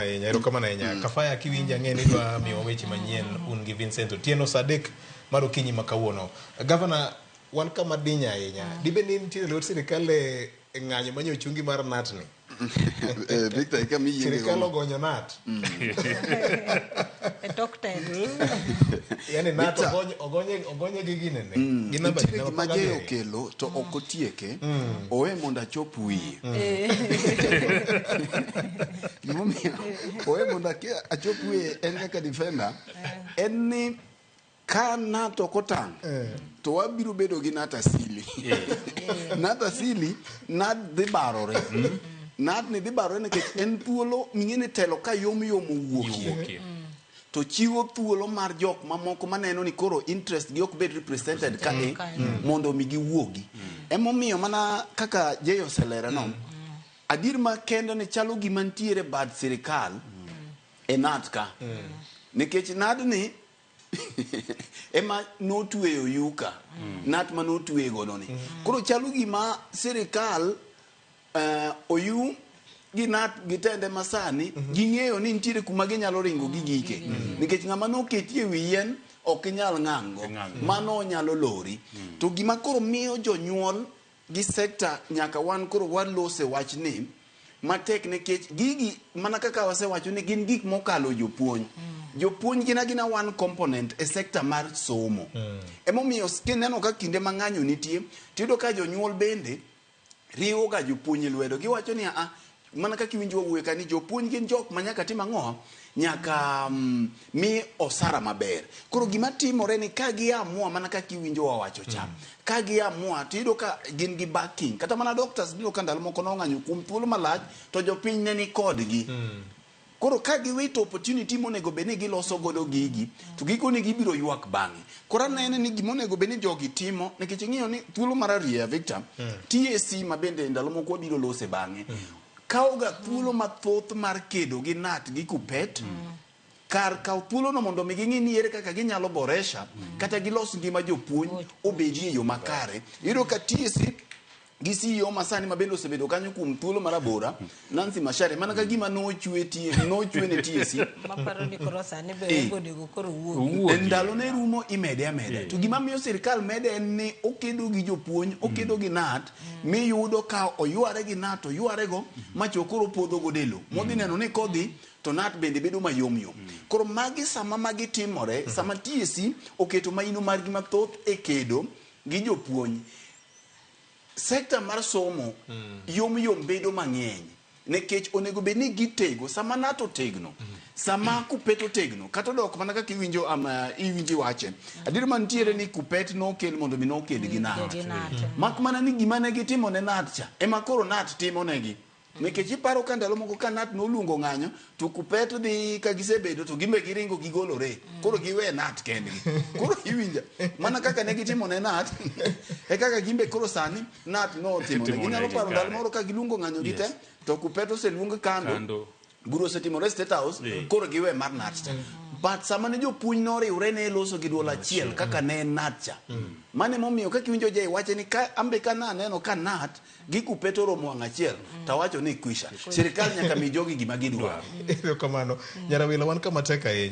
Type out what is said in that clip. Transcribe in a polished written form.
Ahinya, erokamano ahinya. Kafaya kiwinja ang'e ni idwa miyowa weche manyien un gi Vincent Otieno saa 3 mar okinyi ma kawuono. Gavana, wan kama diny ahinya. Dibed ni nitie lwet sirikal e e ng'anyo manyo ochungi mar KNUT ni? Victor, eka miyienge Sirikal gono. ogonyo KNUT. E tok tent. Yani KNUT Victor. ogonye ogonye ogonye gi ginene. Gi namba Nitiere namba gima apar Jay gabiriyo. okelo to ok otieke. Owe mondo achop wiye. Gimomiyo owe mondo achop wiye en kaka defender en ni ka KNUT ok otang' to wabiro bedo gi KNUT asili. KNUT asili KNUT dhi barore. KNUT ni dhi barore nikech en thuolo ming'e ni telo ka yom yom owuokie. Wuokie. To chiwo thuolo mar jok mamoko maneno ni koro interest gi ok bed represented ka e mondo mi giwuogi. Emomiyo mana kaka Jay oselere no, adier ma kende ni chalo gima nitiere bad sirikal e KNUT ka. Nikech KNUT ni ema notweyo yuka. KNUT manotweye godo ni. Koro chalo gima sirikal oyu gi KNUT gi tende masani ging'eyo ni nitiere kuma ginyalo ringo gi gike. Nikech ng'ama noketi e wi yien ok inyal ng'ang'go. Mano onyalo lori. To gima koro miyo jonyuol gi sector nyaka wan koro walose wachni matek nikech gigi mana kaka wasewacho ni gin gik mokalo jopuonj. Jopuonj gin agina one component e sector mar somo. Emomiyo kineno ka kinde ma ng'anyo nitie, tiyudo ka jonyuol bende riwo ga jopuonj lwedo. Giwacho ni a mana kaka iwinjo wawuoyo ka ni jopuonj gin jok ma nyaka tim ang'o? Nyaka mi osara maber. Koro gima timore ni ka giamua mana kaka iwinjo wawacho cha. Ka giamua tiyudo ka gin gi backing. Kata mana doctors biro ka ndalo moko nong'anyo kuom thuolo malach to jopiny ne ni kodgi. Koro ka giwito opportunity monego bed ni giloso godo gigi, to gikone gibiro ywak bang'e. Koro anene ni gima onego bed ni jogi timo, nikech ing'iyo ni thuolo mar arieya Victor, TSC ma bende ndalo moko wabiro lose bang'e, kawo ga thuolo mathoth mar kedo gi KNUT gi KUPPET, kar kawo thuolono mondo mi ging'i ni ere kaka ginyalo boresha kata gilos ngima jopuonj obedie e yo makare. Iyudo ka TSC gi CEO masani ma bende osebedo kanyo kuom thuolo marabora, Nancy Macharia, mana ka gima nochwe tie nochwe ne TSC. Maparo ni koro sani be onego koro wuogi. Owuogi. Ndalo ne rumo imede ameda. To gima miyo sirikal mede en ni okedo gi jopuonj, okedo gi KNUT, miyudo ka oyware gi KNUT, oyware go, machop koro opodho godo e lowo. Modhi neno ni kodhi to KNUT bende bedo mayom yom. Koro magi sama magi timore, sama TSC oketo maino margi mathoth e kedo gi jopuonj, sector mar somo yom yom bedo mang'eny nikech onego bed ni gitego sama KNUT otegno sama KUPPET otegno kata odok mana kaka iwinjo iwinjo iwache adier mantiere ni KUPPET nokel mondo mi noked gi KNUT Gi KNUT. mak mana ni gima ne gitimo ne KNUT cha ema koro KNUT timo negi nikech iparo ka ndalo moko ka KNUT noluongo ng'anyo to KUPPET dhi ka gisebedo to gimbe giringo gigolore koro giwe KNUT kendgi koro iwinja mana kaka ne gitimo ne KNUT e kaka gimbe koro sani KNUT notimo ne ginyalo Timonegi paro ndalo kare. moro ka giluongo ng'anyo gi te to KUPPET oseluong kando Kando. bura osetimore State House koro giwe mar KNUT cha but sama ne jopuonj noriwre ne loso gi duol achiel kaka ne en KNUT cha mano emomiyo kaka iwinjo Jay wache ni ka ambe ka naneno ka KNUT gi KUPPET oromo wang' achiel tawacho ni kwisha sirikal nyaka mi jogi gima gidwaro Erokamano. Nyarawila wan kama tek ahinya.